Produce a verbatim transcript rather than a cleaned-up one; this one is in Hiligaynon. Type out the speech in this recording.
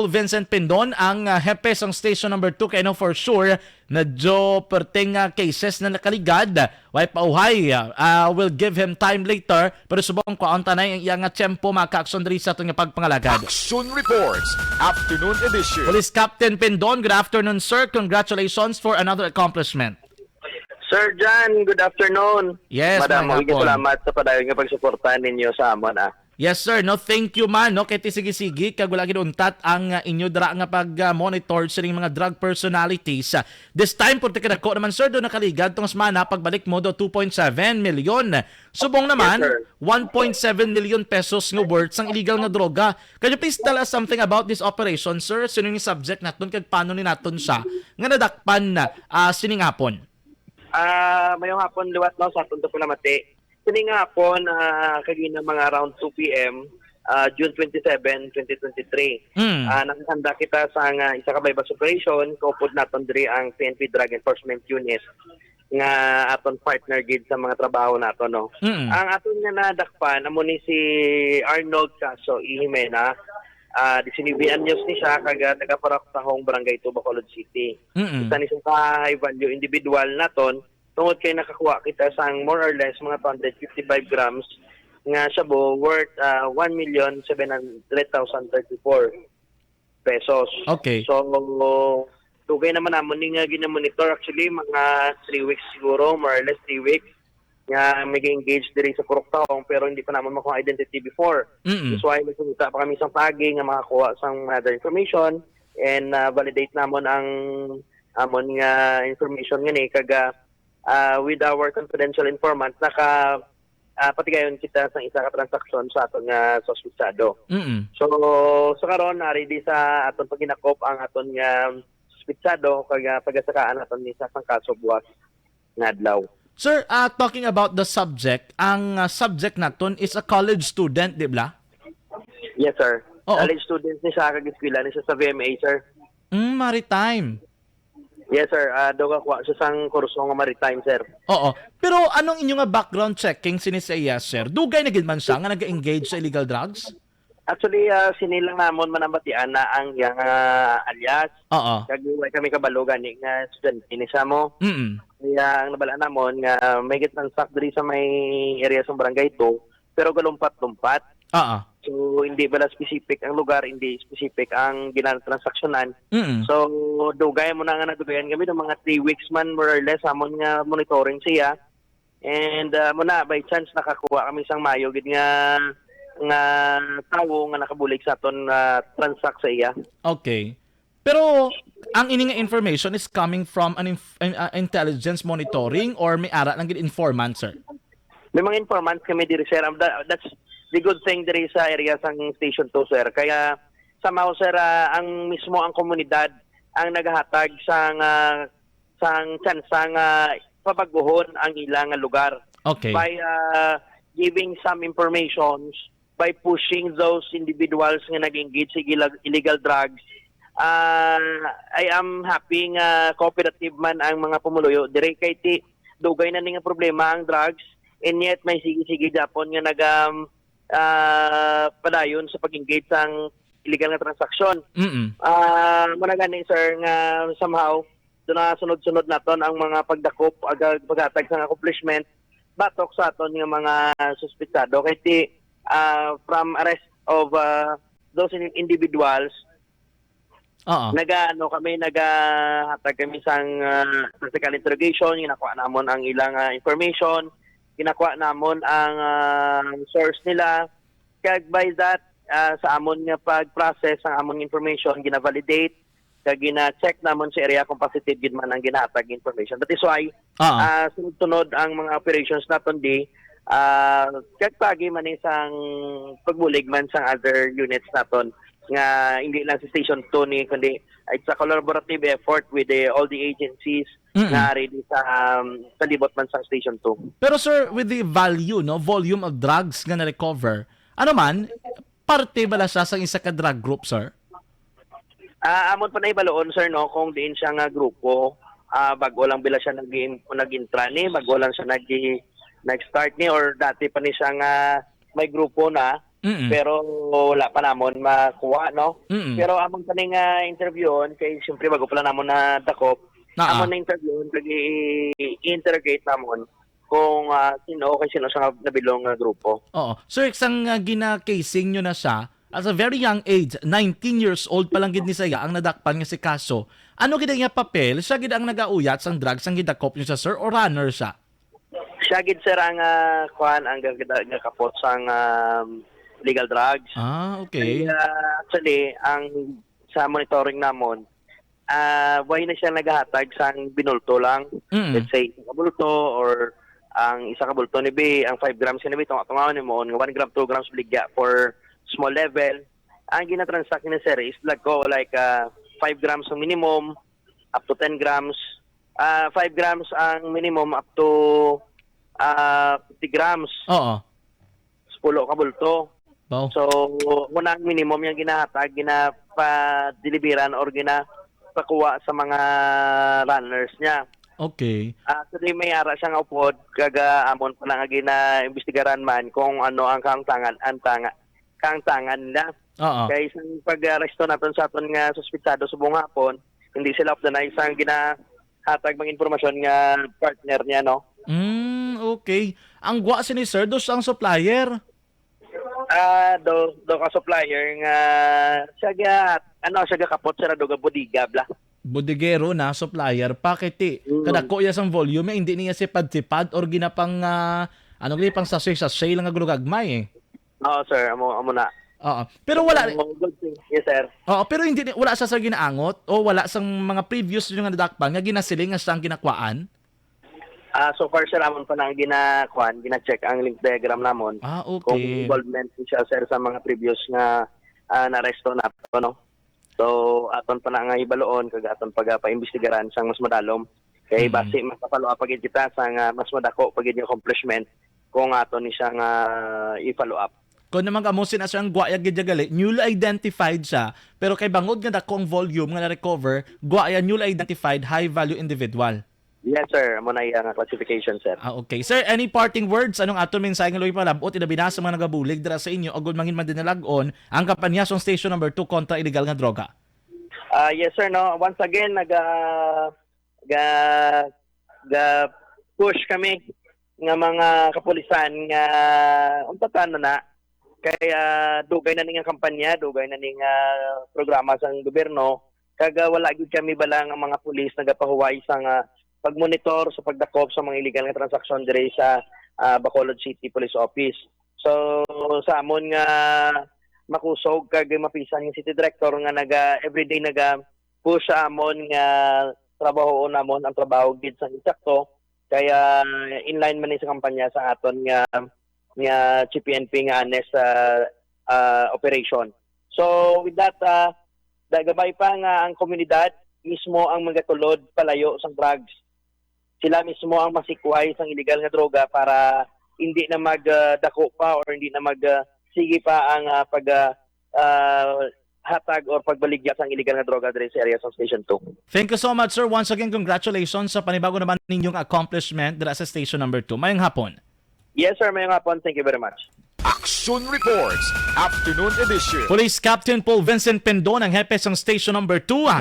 Vincent Pindon, ang, ah, hepe sang station number two, kay I know for sure, medyo perting, ah, cases na nakaligad. Way pa uhay, ah, ah, we'll give him time later, pero subong kwaon ta na ang iya nga tiyempo, mga ka-aksyon, diri sa aton nga pagpangalagad. Action Reports, Afternoon Edition. Police Captain Pindon, good afternoon, sir. Congratulations for another accomplishment. Sir John, good afternoon. Yes, Madam, maayong hapon. Salamat sa padayon nga pagsuporta ninyo sa amon, ah. Yes, sir. No, thank you man, no, kay ti sige-sige kag wala gid untat ang, ah, inyo dira nga pag, ah, monitor sining mga drug personalities. Ah, this time, purti kadako naman, sir, do nakaligad tong semana, pagbalik mo do two point seven million. Subong naman, Yes, sir. One point seven million pesos nga worth sang illegal nga droga. Can you please tell us something about this operation, sir? Sino yung subject naton kag paano ni naton siya nga nadakpan na, ah, sining hapon? Ah, mayong hapon liwat, no, sa aton sa panamati. Sining hapon, ah, kagina mga around two p m, ah, June twenty-seven, twenty twenty-three. Mm. Ah, nakahanda kita sa nga isa ka buy-bust operation, kaupod naton diri ang P N P Drug Enforcement Unit nga aton partner gid sa mga trabaho nato, no. Mm. Ang aton nga nadakpan amo ni si Arnold Caso y Jimena, ah, disinuybe anyos ni siya, kag, ah, taga Paraktahong, Barangay two, Bacolod City. Mm. Isa ni siya ka high value individual naton, tungod kay nakakuha kita sang more or less mga two hundred fifty-five grams nga shabu worth, ah, one million seven hundred thousand thirty-four pesos. Okay. So, dugay naman namon ni nga ginamonitor. Actually, mga three weeks siguro, more or less three weeks, nga may engage diri sa Puruktaong, pero hindi pa namon makuha identity before. Mm-mm. That's why nagkita pa kami sa pagi nga makakuha sang another information and, ah, validate namon ang amon nga information nga ni kag, ah, ah, with our confidential informant, naka, ah, patigayon kita sa isa ka transaksyon sa aton nga suspitsado. Mm-mm. So, sa karon, ari di sa aton paghinakop ang aton nga suspitsado, kag, ah, pagasakaan naton ni sa sang kaso buwas nga adlaw. Sir, ah, talking about the subject, ang, ah, subject naton is a college student, di ba? Yes, sir. Oo. College student ni siya, kag eskwela ni siya sa V M A, sir. Mm, maritime. Yes, sir. Ah, daw kakuha siya sang kurso nga maritime, sir. Oo. Pero anong inyo nga background checking sini sa iya, sir? Dugay na gid man siya nga nag-engage sa illegal drugs? Actually, ah, sini lang namon manambatian na ang iyang, ah, alias. Oo. Kag wala kami kabalo gani nga estudyante ni siya mo. Mm-mm. Kaya ang nabal-an namon nga may gitransact diri sa may area sa Barangay two, pero galumpat-lumpat. Oo. So, hindi bala specific ang lugar, hindi specific ang ginatransaksyonan. Mm-mm. So, dugay mo na nga nadugayan kami ng mga three weeks man, more or less, amon nga monitoring siya. And, ah, mo na, by chance, nakakuha kami sang mayo gid nga, nga tawo nga nakabulig sa aton, ah, transact sa iya. Okay. Pero ang ini nga information is coming from an inf-, an, ah, intelligence monitoring or may ara lang gid informant, sir? May mga informants kami diri, sir. Ang da-, that's the good thing diri sa area sang Station two, sir. Kaya somehow, sir, ah, ang mismo ang komunidad ang naghatag sang, ah, sang tsansa nga pabaguhon ang ilang lugar. Okay. By, ah, giving some informations, by pushing those individuals nga nag-engage sa illegal, illegal drugs, ah, I am happy nga cooperative man ang mga pumuluyo diri kay ti dugay na ni nga problema ang drugs, and yet may sige-sige gyapon nga nag, um, ah, padayon sa pag-engage sang illegal nga transaksyon. Mm-mm. Ah, muna gani, sir, nga somehow, doon na sunod-sunod naton ang mga pagdakop, aga-, paghatag sang accomplishment batok sa aton nga mga suspitsado. Kay ti, ah, from arrest of, ah, those in-, individuals, Oo. Naga, ano, kami, nagahatag kami sang, ah, tactical interrogation, ginakuha namon ang ilang, ah, information, ginakuha namon ang, ah, source nila. Kag by that, ah, sa amon nga pag-process ang among information, gina-validate, kag gina-check namon sa area kung positive gid man ang ginahatag nga information. That is why, Ah. ah, sunod-sunod ang mga operations naton di, ah, kag pagi man ni sang pagbulig man sang other units naton nga hindi lang sa Station two ni, kundi it's a collaborative effort with the, all the agencies Mm-mm. nga ari di sa, um, palibot man sang Station two. Pero sir, with the value, no, volume of drugs nga na-recover, ano man, parte bala siya sa isa ka drug group, sir? Ah, amon pa na ibaloon, sir, no, kung diin siya nga grupo, ah, bago lang bila siya nag-, nag-intra ni, bago lang siya nag-, nag-start ni, or dati pa ni siya nga may grupo na, Mm. Pero wala pa namon makuha, no? Mm. Pero amon pa ning, ah, interviewon, kay siyempre bago pa lang namon nadakop, Ah, ah. Amon na interviewon, kag i-, i-interrogate namon kung, ah, sino kay sino sa nga nabilong nga grupo. Oo. Sir, sang, ah, gina-casing nyo na siya, at a very young age, nineteen years old pa lang gid ni siya ang nadakpan nga si Kaso. Ano gid ang iya papel? Siya gid ang nagauyat sang drugs ang gidakop nyo siya, sir, o runner siya? Siya gid, sir, ang, ah, kuan, ang gagada-, gakapot sang, um, legal drugs. Ah, okay. Kaya, actually, ang sa monitoring namon, ah, why na siya naghahatag sang binulto lang? Mm. Let's say, isa ka bulto or ang isa ka bulto ni B, ang five grams ni B, tunga-tunga ni mo, nga one gram, two grams, baligya for small level. Ang ginatransact ni sir is lagko, like, ah, five grams ang minimum, up to ten grams. Ah, five grams ang minimum, up to, ah, fifty grams. Oo. Pulo ka bulto. Wow. So, muna ang minimum yung ginahatag, ginapadeliveran or ginapakuha sa mga runners niya. Okay. Actually, may ara siya nga upod, kaga amon pa lang nga ginaimbestigaran man kung ano ang kaangtangan, ang tanga-, kaangtangan nila. Oo. Kay isang pag-aresto naton sa aton nga suspetsado subong hapon, hindi sila of the night sang ginahatag mga impormasyon nga partner niya, no? Mm, okay. Ang gwa sini, sir, dos ang supplier? Ah, do, do ka supplier nga siya ga, ano, siya gakapot sa do ga bodega, bla. Bodegero na, supplier, pa kay ti, Mm. kadako iya sang volume, eh, hindi niya sipad-sipad or ginapang, ah, ano gini, pang sachet-sachet lang nga gulugagmay, eh. Oo, sir. Amo, amo na. Oo. Pero wala So, good thing. Yes, sir. Oo, pero hindi ni, wala siya sa ginaangot o wala sang mga previous nyo nga nadakpan nga ginasiling nga siya ang ginakwaan? Ah, so far, sir, amon pa na ang ginakuan, gina-check ang link diagram namon. Ah, Kung okay. involvement siya, sir, sa mga previous nga, ah, naaresto nato, no? So, aton pa na nga hibaloon, kag aton pagapaimbestigaran sang mas madalom. Kay Mm. basi makafollow up pa gid kita sa nga mas madako pa gid nga accomplishment kung aton ni siya nga i-follow up. Kung naman amo sina siya ang guwaya gid gali, newly identified siya, pero kay bangod nga dako ang volume nga na-recover, guwaya newly identified high value individual. Yes, sir. Amo na iya nga classification, sir. Ah, okay. Sir, any parting words? Anong aton mensahe nga luoy palabot, ilabi na sa mga nagabulig dira sa inyo, agud mangin man din nalagon ang kampanya sa Station Number Two kontra illegal nga droga? Ah, yes, sir, no. Once again, naga, ga, ga push kami nga mga kapulisan nga umpatan na na. Kay, ah, dugay na ning kampanya, dugay na ning, ah, programa sang gobyerno, kag, ah, wala gid kami bala nga mga pulis nagapahuway sa nga pagmonitor sa pagdakop sa mga illegal nga transaksyon diri sa, ah, Bacolod City Police Office. So, sa amon nga makusog kag mapisan nga city director nga naga, everyday naga push sa amon nga trabahoon namon ang trabaho gid sang insakto, kaya in line man ni sa kampanya sa aton nga, nga G P N P nga honest, ah, ah, operation. So, with that, ah, da-, gabay pa nga ang komunidad mismo ang magatulod palayo sang drugs. Sila mismo ang masikway sang illegal nga droga para hindi na mag, ah, dako pa or hindi na mag, ah, sige pa ang, ah, pag, ah, ah, hatag or pagbaligya sang illegal nga droga diri sa area sa Station Two. Thank you so much, sir. Once again, congratulations sa panibago naman ninyong accomplishment dira sa Station Number Two. Mayong hapon. Yes, sir. Mayong hapon. Thank you very much. Action Reports, Afternoon Edition. Police Captain Paul Vincent Pendon ang hepe sang Station Number Two.